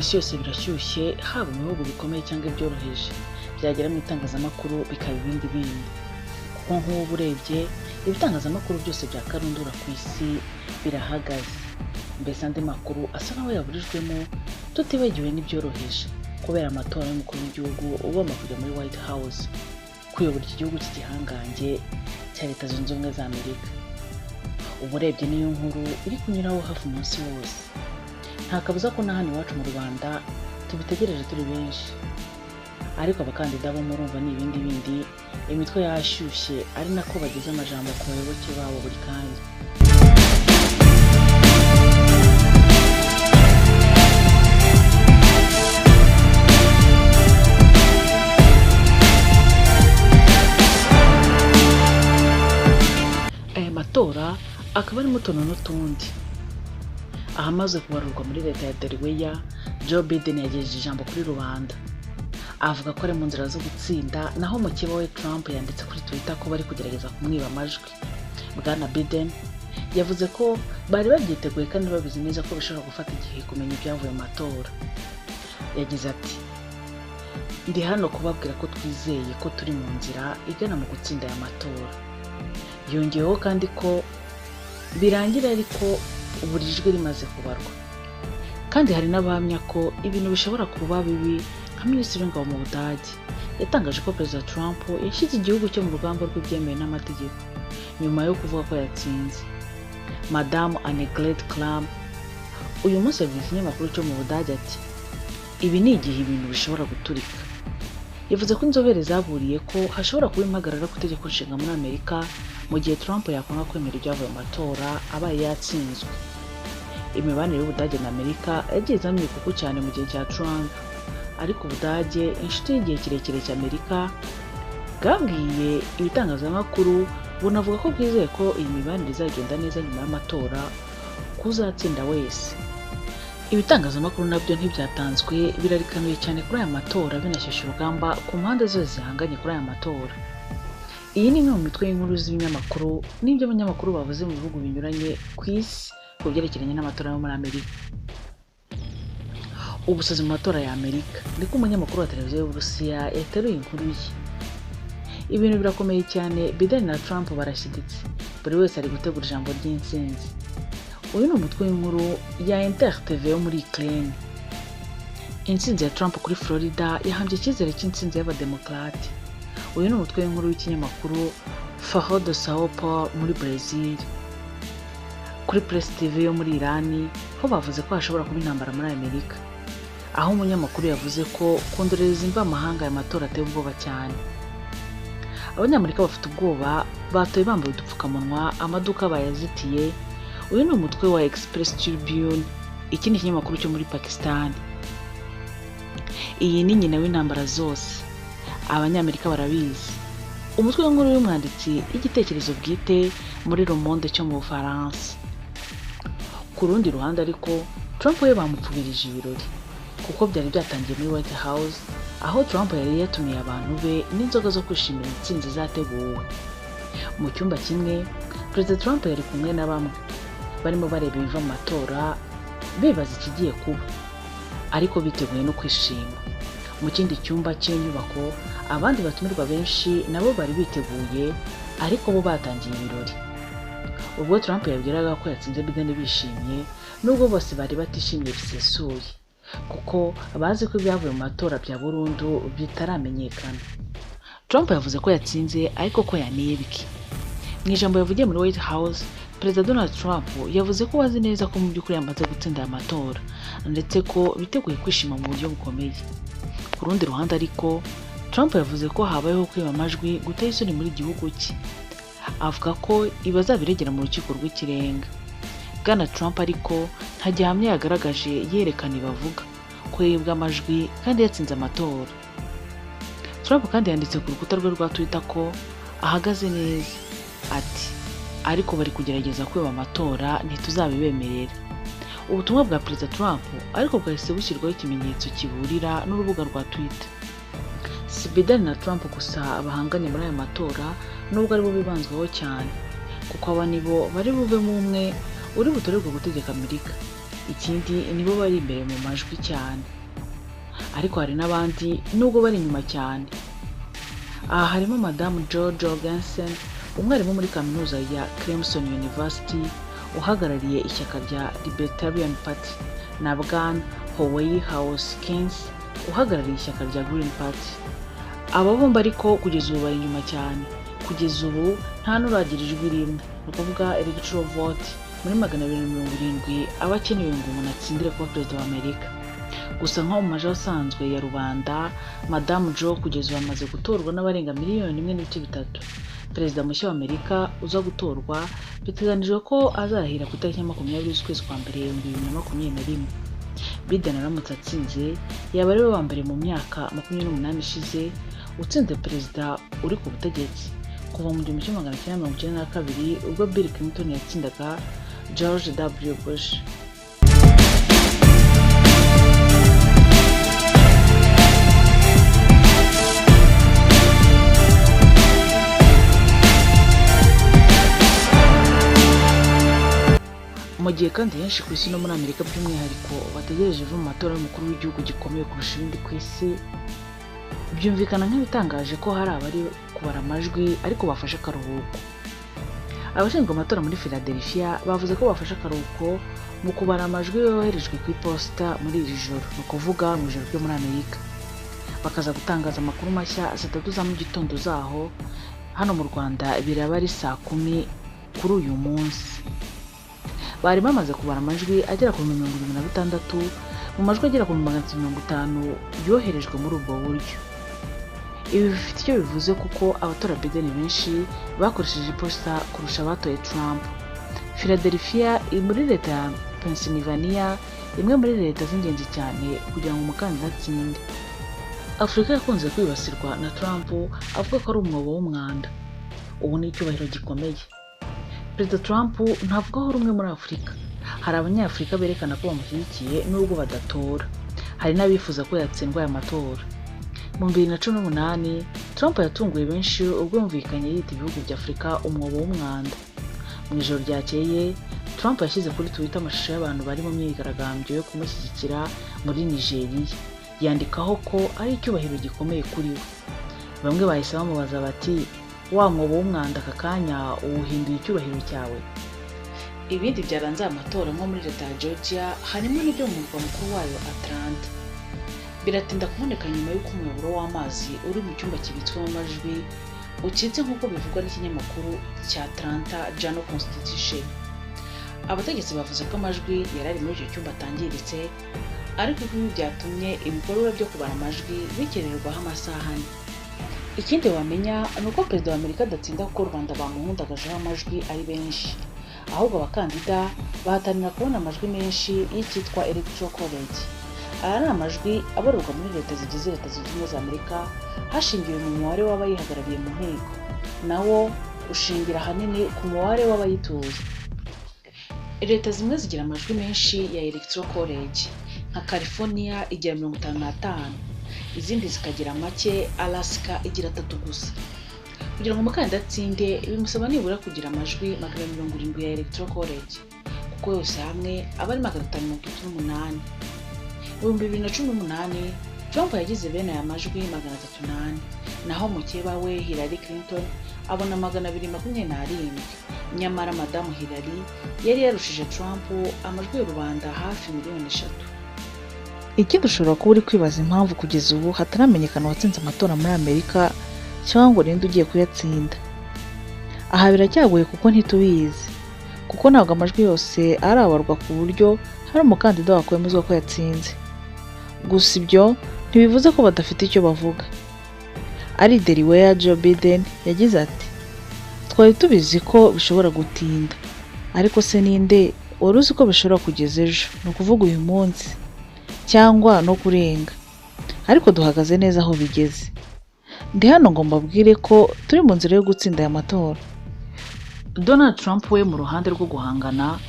Ku isi yose birashyushye, haba mu bihugu bikomeye cyangwa ibyoroheje, byagera mu itangazamakuru bikaba ibindi bindi, kuko nk'ubu urebye ibitangazamakuru byose bya karundura ku isi birahagaze, mbese andi makuru asa n'aho yaburijwemo, tutibagiwe n'ibyoroheje kubera amatora y'umukuru w'igihugu ugomba kujya muri White House kuyobora iki gihugu cy'igihangange cya Leta Zunze Ubumwe za Amerika. Ubu urebye niyo nkuru iri kunyuraho hafi umunsi wose. Nta kabuza ko na hano iwacu mu Rwanda tubitegereje turi benshi, ariko abakandida bo murumva ni ibindi bindi, imitwe yashyushye ari nako bageze amajambo ku bayoboke babo buri kanya. Aya matora akaba arimo utuntu n'utundi. Ahamaze kubarurwa muri leta ya Delaware, Joe Biden yagejeje ijambo kuri rubanda, avuga ko ari mu nzira zo gutsinda, naho mukeba we Trump yanditse kuri Twitter ko bari kugerageza kumwiba amajwi. Bwana Biden yavuze ko bari babyiteguye kandi babizi neza ko bishobora gufata igihe kumenya ibyavuye mu matora. Yagize ati: "Ndi hano kubabwira ko twizeye ko turi mu nzira igana mu gutsinda aya matora." Yongeyeho kandi ko birangira ariko buri jwi rimaze kubarwa. Kandi hari n'abahamya ko ibintu bishobora kuba bibi, nka Minisitiri w'Ingabo mu Budage yatangaje ko Perezida Trump yashyize igihugu cye mu rugamba rw'ibyemewe n'amategeko nyuma yo kuvuga ko yatsinze. Madamu Annegret Kramp uyu munsi yabwiye ikinyamakuru cyo mu Budage ati: "Ibi ni igihe ibintu bishobora guturika." Yavuze ko inzobere zaburiye ko hashobora kuba impagarara ku itegeko nshinga muri Amerika mu gihe Trump yakwanga kwemera ibyavuye mu matora abaye yatsinzwe. Imibanire y'Ubudage na Amerika yagiye izamo imikuku cyane mu gihe cya Trump, ariko Ubudage, inshuti y'igihe kirekire cya Amerika, bwabwiye ibitangazamakuru bunavuga ko bwizeye ko iyi mibanire izagenda neza nyuma y'amatora k'uzatsinda wese. Ibitangazamakuru nabyo ntibyatanzwe, birarikanuye cyane kuri aya matora, binashyushya urugamba ku mpande zose zihanganye kuri aya matora. Iyi ni imwe mu mitwe y'inkuru z'ibinyamakuru n'ibyo abanyamakuru bavuze mu bihugu binyuranye ku isi ku byerekeranye n'amatora yo muri Amerika. Ubusazi mu matora ya Amerika, niko umunyamakuru wa televiziyo y'Uburusiya yateruye inkuru ye. Ibintu birakomeye cyane, Biden na Trump barashyiditse, buri wese ari gutegura ijambo ry'intsinzi. Uyu ni umutwe w'inkuru ya Inter TV yo muri Ukraine. Intsinzi ya Trump kuri Florida yahambye icyizere cy'intsinzi y'Abademokarate. Uyu ni umutwe w'inkuru w'ikinyamakuru Folha de Sao Paulo muri Brazil. Kuri Press TV yo muri Irani ho bavuze ko hashobora kuba intambara muri Amerika, aho umunyamakuru yavuze ko ku ndorerezi mvamahanga aya matora ateye ubwoba cyane. Abanyamerika bafite ubwoba, batoye bambaye udupfukamunwa, amaduka bayazitiye. Uyu ni umutwe wa Express Tribune, iki ni ikinyamakuru cyo muri Pakistan. Iyi ni nyina w'intambara zose, Abanyamerika barabizi. Umutwe w'inkuru y'umwanditsi y'igitekerezo bwite muri Le Monde cyo mu Bufaransa. Ku rundi ruhande ariko, Trump we bamupfubirije ibirori, kuko byari byatangiye muri White House, aho Trump yari yatumiye abantu be n'inzoga zo kwishimira intsinzi zateguwe. Mu cyumba kimwe, Perezida Trump yari kumwe na bamwe barimo bareba ibiva mu matora, bibaza ikigiye kuba, ariko biteguye no kwishima. Mu kindi cyumba cy'iyo nyubako, abandi batumirwa benshi nabo bari biteguye, ariko bo batangiye ibirori. Ubwo Trump yabwiraga ko yatsinze Biden bishimye, nubwo bose bari batishimye bisesuye, kuko bazi ko ibyavuye mu matora bya burundu bitaramenyekana. Trump yavuze ko yatsinze ariko ko yanibwe. Mu ijambo yavugiye muri White House, Perezida Donald Trump yavuze ko azi neza ko mu by'ukuri yamaze gutsinda aya matora, ndetse ko biteguye kwishima mu buryo bukomeye. Ku rundi ruhande ariko, Trump yavuze ko habayeho kwiba amajwi guteye isoni muri gihugu cye, avuga ko ibi azabiregera mu rukiko rw'ikirenga. Bwana Trump ariko nta gihamya yagaragaje yerekana ibavuga ko yibwe amajwi kandi yatsinze amatora. Trump kandi yanditse ku rukuta rwe rwa Twitter ko ahagaze neza, ati: "Ariko bari kugerageza kwiba amatora, ntituzabibemerera." Ubutumwa bwa Perezida Trump ariko bwahise bushyirwaho ikimenyetso kiburira n'urubuga rwa Twitter. Si Biden na Trump gusa bahanganye muri aya matora, nubwo aribo bibanzweho cyane, kuko aba nibo bari buvemo umwe uri butorerwe gutegeka Amerika. Ikindi, nibo bari imbere mu majwi cyane. Ariko hari n'abandi nubwo bari inyuma cyane. Aha harimo Madamu Jo Jorgensen, umwarimu muri kaminuza ya Clemson University uhagarariye ishyaka rya Libertarian Party, na Bwana Howie Hawkins uhagarariye ishyaka rya Green Party. Aba bombi ariko kugeza ubu bari inyuma cyane. Kugeza ubu nta n'uragira ijwi rimwe, ni ukuvuga electoral vote muri 270 aba akenewe ngo umuntu atsindire kuba perezida wa Amerika. Gusa nko mu majwi asanzwe ya rubanda, Madamu Jo kugeza ubu amaze gutorwa n'abarenga 1.3 miliyoni. Perezida mushya wa Amerika uza gutorwa biteganijwe ko azarahira ku itariki ya 20 z'ukwezi kwa mbere 2021. Biden aramutse atsinze, yaba ari we wa mbere mu myaka 28 ishize utsinze perezida uri ku butegetsi kuva mu 1992 ubwo Bill Clinton yatsindaga George W. Bush. Mu gihe kandi henshi ku isi no muri Amerika by'umwihariko bategereje iva mu matora y'umukuru w'igihugu gikomeye kurusha ibindi ku isi, byumvikana nk'ibitangaje ko hari abari kubara amajwi ariko bafashe akaruhuko. Abashinzwe amatora muri Philadelphia bavuze ko bafashe akaruhuko mu kubara amajwi yoherejwe ku iposita muri iri joro, ni ukuvuga mu ijoro ryo muri Amerika, bakaza gutangaza amakuru mashya saa 3 za mu gitondo zaho. Hano mu Rwanda biraba ari saa 10 kuri uyu munsi. Bari bamaze kubara amajwi agera ku 76,000 mu majwi agera ku 350 yoherejwe muri ubwo buryo. Ibi bifite icyo bivuze kuko abatora Biden benshi bakoresheje iposita kurusha abatoye Trump. Philadelphia iri muri leta ya Pennsylvania, imwe muri leta z'ingenzi cyane kugira ngo umukandida atsinde. Afurika yakunze kwibasirwa na Trump avuga ko ari umwobo w'umwanda. Ubu ni icyubahiro gikomeye. Perezida Trump ntavugaho rumwe muri Afurika. Hari abanyafurika berekana ko bamushyigikiye nubwo badatora. Hari n'abifuza ko yatsindwa aya matora. Mu 2018 Trump yatunguye benshi ubwo yumvikanye yita ibihugu bya Afurika umwobo w'umwanda. Mu ijoro ryakeye Trump yashyize kuri Twitter amashusho y'abantu bari mu myigaragambyo yo kumushyigikira muri Nigeria, yandikaho ko ari icyubahiro gikomeye kuri we. Bamwe bahise bamubaza bati: "Wa mwobo w'umwanda aka kanya uwuhinduye icyubahiro cyawe?" Ibindi byaranze aya matora nko muri leta ya Georgia, harimo n'ibyo mu murwa mukuru wayo Atlanta, biratinda kuboneka nyuma y'uko umuyoboro w'amazi uri mu cyumba kibitswemo amajwi ucitse, nk'uko bivugwa n'ikinyamakuru cya Atlanta Journal Constitution. Abategetsi bavuze ko amajwi yari ari muri icyo cyumba atangiritse, ariko ibi byatumye ibikorwa byo kubara amajwi bikererwaho amasaha 4. Ikindi wamenya ni uko perezida wa Amerika adatsinda kuko u Rwanda bamuhundagajeho amajwi ari benshi, ahubwo abakandida bahatanira kubona amajwi menshi y'icyitwa Electoral College. Aya ni amajwi abarurwa muri leta zigize Leta Zunze Ubumwe za Amerika hashingiwe mu mubare w'abayihagarariye mu nteko, nawo ushingira ahanini ku mubare w'abayituye. Leta zimwe zigira amajwi menshi ya Electoral College, nka California igira 55, izindi zikagira make. Alaska igira 3 gusa. Kugira ngo umukandida atsinde bimusaba nibura kugira amajwi 270 ya Electoral College, kuko yose hamwe aba ari 538. Mu 2018 Trump yagize bene aya majwi 304, naho mukeba we Hillary Clinton abona 227. Nyamara Madamu Hillary yari yarushije Trump amajwi ya rubanda hafi miliyoni 3. Ikindi, ushobora kuba uri kwibaza impamvu kugeza ubu hataramenyekana uwatsinze amatora muri Amerika cyangwa ngo ninde ugiye kuyatsinda. Aha biracyagoye kuko ntitubizi, kuko ntabwo amajwi yose arabarwa ku buryo hari umukandida wakwemezwa ko yatsinze. Gusa ibyo ntibivuze ko badafite icyo bavuga. Ari Delaware, Joe Biden yagize ati: "Twari tubizi ko bishobora gutinda, ariko se ninde wari uzi ko bishobora kugeza ejo, ni ukuvuga uyu munsi, cyangwa no kurenga? Ariko duhagaze neza aho bigeze. Ndi hano ngo mbabwire ko turi mu nzira yo gutsinda aya matora." Donald Trump we mu ruhande rwo guhangana,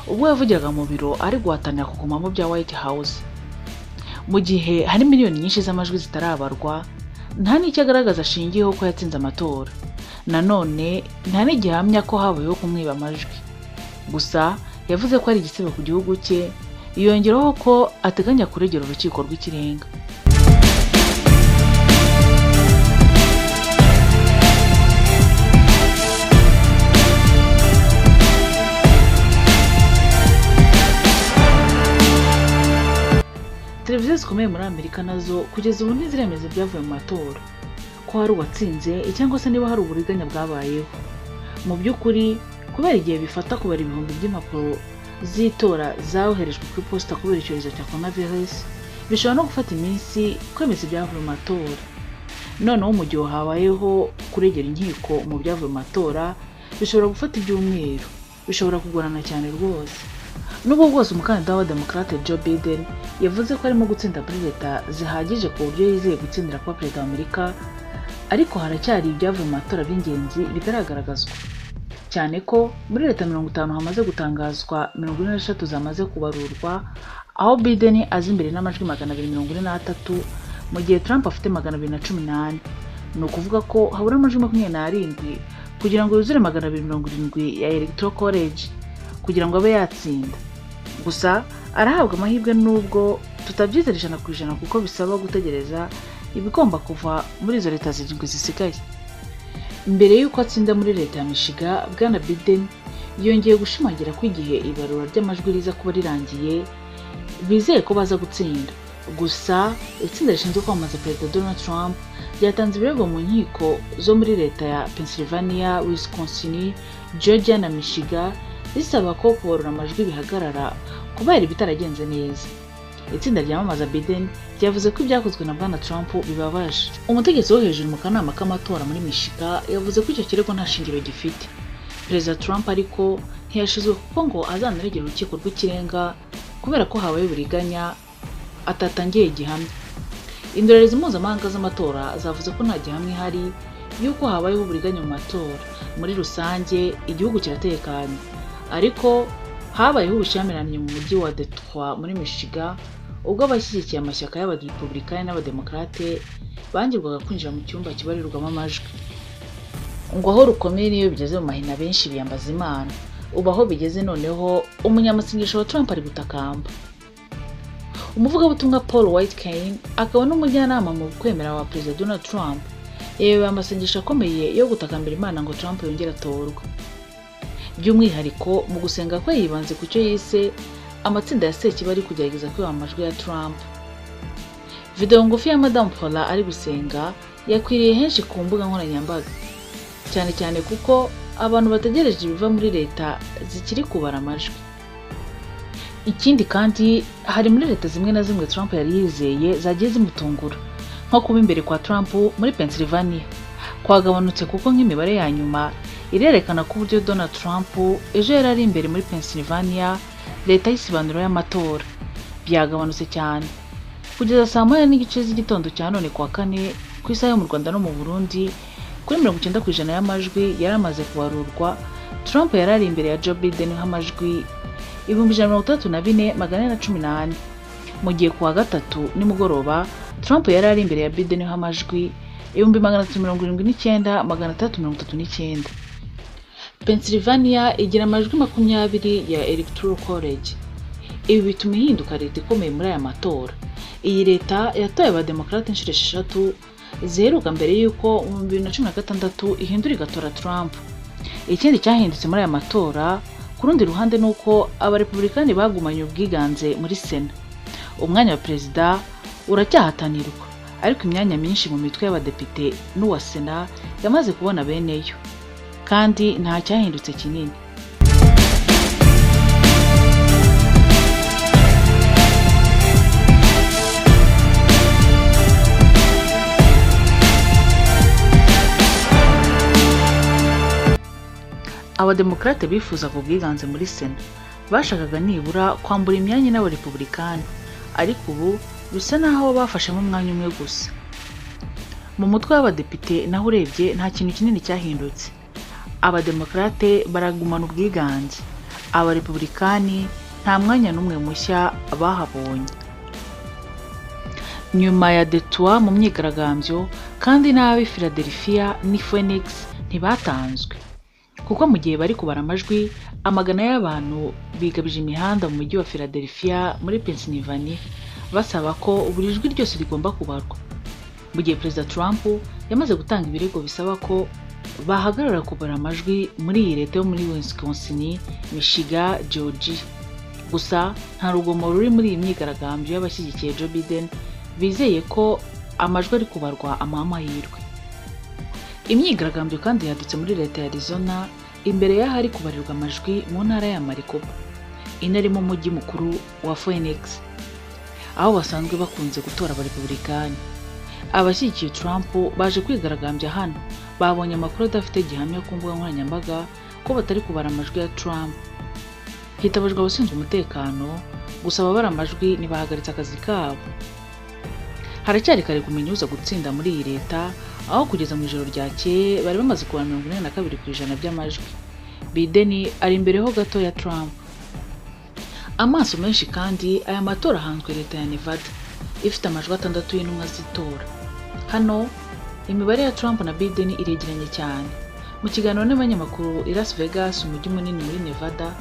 ubwo yavugiraga mu biro ari guhatanira kugumamo bya White House, mu gihe hari miliyoni nyinshi z'amajwi zitarabarwa, nta n'icyo agaragaza ashingiyeho ko yatsinze amatora. Nanone nta n'igihamya ko habayeho kumwiba amajwi. Gusa yavuze ko ari igisebo ku gihugu cye, yongeraho ko ateganya kuregera urukiko rw'ikirenga. zikomeye muri Amerika nazo kugeza ubu ntiziremeza ibyavuye mu matora, ko hari uwatsinze cyangwa se niba hari uburiganya bwabayeho. Mu by'ukuri kubera igihe bifata kubara ibihumbi by'impapuro z'itora zawoherejwe ku iposita kubera icyorezo cya coronavirus, bishobora no gufata iminsi kwemeza ibyavuye mu matora. Noneho mu gihe habayeho kuregera inkiko mu byavuye mu matora, bishobora gufata ibyumweru, bishobora kugorana cyane rwose. Nubwo bwose umukandida w'Abademokarate Joe Biden yavuze ko arimo gutsinda muri leta zihagije ku buryo yizeye gutsindira kuba perezida wa Amerika, ariko haracyari ibyavuye mu matora by'ingenzi bitaragaragazwa, cyane ko muri leta 50 hamaze gutangazwa 43 zamaze kubarurwa, aho Biden aza imbere n'amajwi 243 mu gihe Trump afite 214. Ni ukuvuga ko habura amajwi 27 kugira ngo yuzure 270 ya Electoral College kugira ngo abe yatsinda. Gusa arahabwa amahirwe nubwo tutabyizera 100% kuko bisaba gutegereza ibigomba kuva muri izo leta 7 zisigaye. Mbere y'uko atsinda muri leta ya Michigan, Bwana Biden yongeye gushimangira ko igihe ibarura ry'amajwi riza kuba rirangiye bizeye ko baza gutsinda. Gusa itsinda rishinzwe kwamamaza Perezida Donald Trump ryatanze ibirego mu nkiko zo muri leta ya Pennsylvania, Wisconsin, Georgia na Michigan risaba ko kubarura amajwi bihagarara kubera ibitaragenze neza. Itsinda ryamamaza Biden ryavuze ko ibyakozwe na Bwana Trump bibabaje. Umutegetsi wo hejuru mu kanama k'amatora muri Michigan yavuze ko icyo kirego nta shingiro gifite. Perezida Trump ariko ntiyashizwe kuko ngo azanaregera urukiko rw'ikirenga kubera ko habaye uburiganya atatangiye gihamya. Indorerezi mpuzamahanga z'amatora zavuze ko nta gihamya ihari y'uko habayeho uburiganya mu matora. Muri rusange igihugu kiratekanye, ariko habayeho ubushyamirane mu mujyi wa Detroit muri Michigan ubwo abashyigikiye amashyaka y'Abarepublikani n'Abademokarate bangirwaga kwinjira mu cyumba kibarirwamo amajwi. Ngo aho rukomeye niyo bigeze mu mahina benshi biyambaza Imana. Ubu aho bigeze noneho umunyamasengesho wa Trump ari gutakamba. Umuvugabutumwa Paul White Kane akaba n'umujyanama mu kwemera wa Perezida Donald Trump yayoboye amasengesho akomeye yo gutakambira Imana ngo Trump yongere atorwe. By'umwihariko mu gusenga kwe yibanze ku cyo yise amatsinda ya Sekibi ari kugerageza kwiba amajwi ya Trump. Video ngufi ya Madame Paula ari gusenga yakwiriye henshi ku mbuga nkoranyambaga, cyane cyane kuko abantu bategereje ibiva muri leta zikiri kubara amajwi. Ikindi kandi hari muri leta zimwe na zimwe Trump yari yizeye zagiye zimutungura, nko kuba imbere kwa Trump muri Pennsylvania kwagabanutse kuko nk'imibare ya nyuma irerekana ko uburyo Donald Trump ejo yari ari imbere muri Pennsylvania, leta y'isibaniro y'amatora, byagabanutse cyane. Kugeza saa 1:30 z'igitondo cya none kuwa kane ku isaha yo mu Rwanda no mu Burundi, kuri 90% y'amajwi yari amaze kubarurwa, Trump yari ari imbere ya Joe Biden nk'amajwi 164,414, mu gihe kuwa gatatu nimugoroba Trump yari ari imbere ya Biden nk'amajwi 379,639. Pennsylvania igira amajwi 20 ya Electoral College. Ibi bituma ihinduka leta ikomeye muri aya matora. Iyi leta yatoye Abademokarate inshuro 6 ziheruka mbere y'uko mu 2016 ihindura igatora Trump. Ikindi cyahindutse muri aya matora ku rundi ruhande ni uko Abarepublikani bagumanye ubwiganze muri Sena. Umwanya wa perezida uracyahatanirwa, ariko imyanya myinshi mu mitwe y'abadepite n'uwa Sena yamaze kubona beneyo, kandi nta cyahindutse kinini. Abademokarate bifuzaga ubwiganze muri Sena, bashakaga nibura kwambura imyanya n'Abarepublikani, ariko ubu bisa naho bafashemo umwanya umwe gusa. Mu mutwe w'abadepite naho urebye nta kintu kinini cyahindutse. Abademokarate baragumana ubwiganze, Abarepublikani nta mwanya n'umwe mushya bahabonye. Nyuma ya Detroit mu myigaragambyo kandi n'ab'i Philadelphia n'i Phoenix ntibatanzwe, kuko mu gihe bari kubara amajwi amagana y'abantu bigabije imihanda mu mujyi wa Philadelphia muri Pennsylvania basaba ko buri jwi ryose rigomba kubarwa. Mu gihe Perezida Trump yamaze gutanga ibirego bisaba ko bahagarara kubara amajwi muri iyi leta yo muri Wisconsin, Michigan, Georgia. Gusa nta rugomo ruri muri iyi myigaragambyo y'abashyigikiye Joe Biden, bizeye ko amajwi ari kubarwa amuha amahirwe. Imyigaragambyo kandi yadutse muri leta ya Arizona imbere y'ahari kubarirwa amajwi mu ntara ya Maricopa, inarimo umujyi mukuru wa Phoenix, aho basanzwe bakunze gutora abarepubulikani. Abashyigikiye Trump baje kwigaragambya hano babonye amakuru adafite gihamya ku mbuga nkoranyambaga ko batari kubara amajwi ya Trump. Hitabajwe abashinzwe umutekano, gusa ababara amajwi ntibahagaritse akazi kabo. Haracyari kare kumenya uza gutsinda muri iyi leta, aho kugeza mu ijoro ryakeye bari bamaze kubara 42% by'amajwi. Biden ari imbere ho gato ya Trump. Amaso menshi kandi aya matora ahanzwe leta ya Nevada ifite amajwi 6 y'intumwa z'itora. Hano imibare ya Trump na Biden iregeranye cyane. Mu kiganiro n'abanyamakuru i Las Vegas, umujyi munini muri Nevada,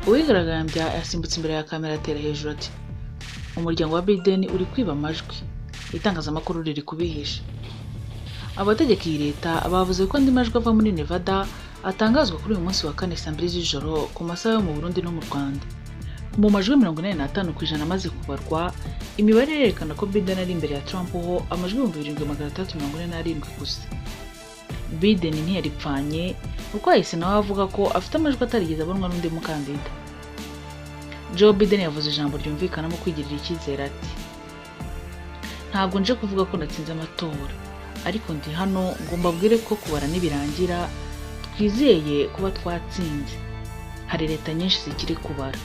uwigaragambya yasimbutse imbere ya kamera atera hejuru ati: "Umuryango wa Biden uri kwiba amajwi, itangazamakuru riri kubihisha." Abategeka iyi leta bavuze ko andi majwi ava muri Nevada atangazwa kuri uyu munsi wa kane saa 2 z'ijoro ku masaha yo mu Burundi no mu Rwanda. Mu majwi 85% amaze kubarwa, imibare irerekana ko Biden ari imbere ya Trump ho amajwi 7647 gusa. Biden ntiyaripfanye kuko yahise nawe avuga ko afite amajwi atarigeze abonwa n'undi mukandida. Joe Biden yavuze ijambo ryumvikanamo kwigirira icyizere ati: "Ntabwo nje kuvuga ko natsinze amatora, ariko ndi hano ngo mbabwire ko kubara nibirangira twizeye kuba twatsinze. Hari leta nyinshi zikiri kubara."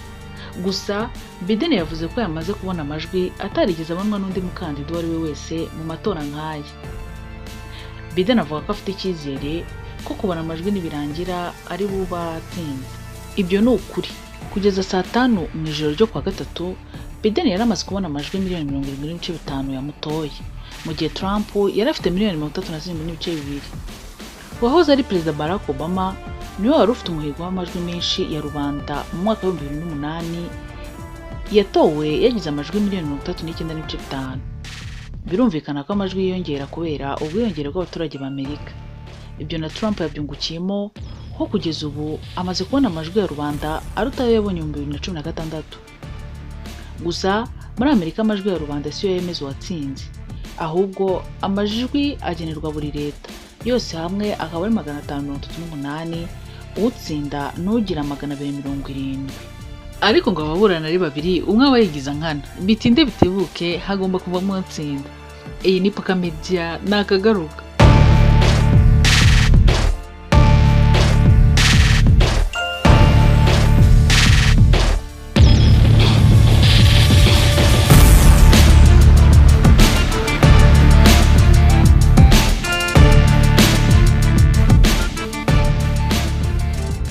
Gusa Biden yavuze ko yamaze kubona amajwi atarigeze abonwa n'undi mukandida uwo ari we wese mu matora nk'aya. Biden avuga ko afite icyizere ko kubara amajwi nibirangira ari buba atsinze. Ibyo ni ukuri. Kugeza saa 5 mu ijoro ryo kuwa gatatu, Biden yari amaze kubona amajwi 70.5 miliyoni yamutoye, mu gihe Trump yari afite 37.2 miliyoni. Uwahoze ari Perezida Barack Obama niwe wari ufite umuhigo w'amajwi menshi ya rubanda mu mwaka wa 2008, yatowe yagize amajwi 39.5 miliyoni. Birumvikana ko amajwi yiyongera kubera ubwiyongere bw'abaturage ba Amerika. Ibyo na Trump yabyungukiyemo, ko kugeza ubu amaze kubona amajwi ya rubanda aruta ayo yabonye mu 2016. Gusa muri Amerika amajwi ya rubanda siyo yemeza uwatsinze, ahubwo amajwi agenerwa buri leta yose hamwe akaba ari 538, utsinda n'ugira 270. Ariko ngo ababurana ari babiri, umwe aba yigiza nkana, bitinde bitebuke hagomba kuvamo utsinda. Iyi ni Paka Media, ni akagaruka.